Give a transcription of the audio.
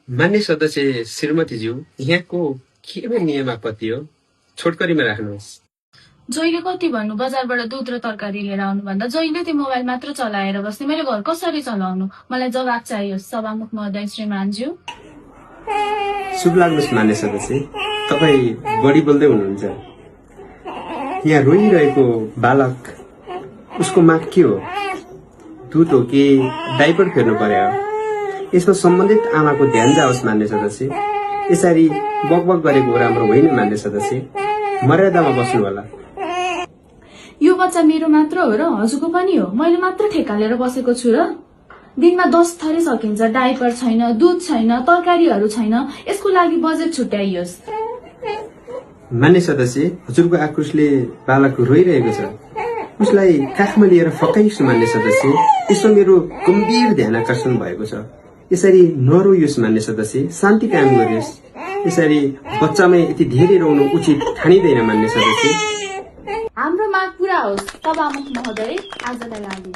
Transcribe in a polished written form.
मान्य सदस्य श्रीमतीज्यू, यहाँको के नियम आपत्ति हो? छोटकरीमा राख्नुहोस्। जहिले कति भन्नु बजारबाट दुध र तरकारी लिएर आउनु भन्दा जहिले त्यो मोबाइल मात्र चलाएर बस्ने मैले घर कसरी चलाउनु? मलाई जवाब चाहियो सभामुख महोदय श्रीमानज्यू। शुभ लाग्नुहोस् मान्य सदस्य, तपाईँ बढी बोल्दै हुनुहुन्छ। यहाँ रोइरहेको बालक, उसको माग के हो? दुध हो कि डाइपर फेर्नु पर्यो? यसमा सम्बन्धित आमाको ध्यान जाओस् मान्य सदस्य। यसरी बकबक गरेको राम्रो होइन मान्य सदस्य, मर्यादामा बस्नु होला। यो बच्चा मेरो मात्र हो र हजुरको पनि हो? मैले मात्र ठेक्का लिएर बसेको छु र? दिनमा 10 थरी सकिन्छ, डाइपर छैन, दुध छैन, तरकारीहरू छैन, यसको लागि बजेट छुट्याइयोस्। मान्य सदस्य, हजुरको आक्रोशले बालक रोइरहेको छ, उसलाई काखमा लिएर फकाइयोस् मान्य सदस्य। यसमा मेरो गम्भीर ध्यान आकर्षण भएको छ। यसरी नरोइयोस् मान्य सदस्य, शान्ति कायम गरियोस्। यसरी बच्चामै यति धेरै रोउनु उचित ठानिँदैन मान्य सदस्य। हाम्रो माग पूरा होस् सभामुख महोदय, आजलाई लागि।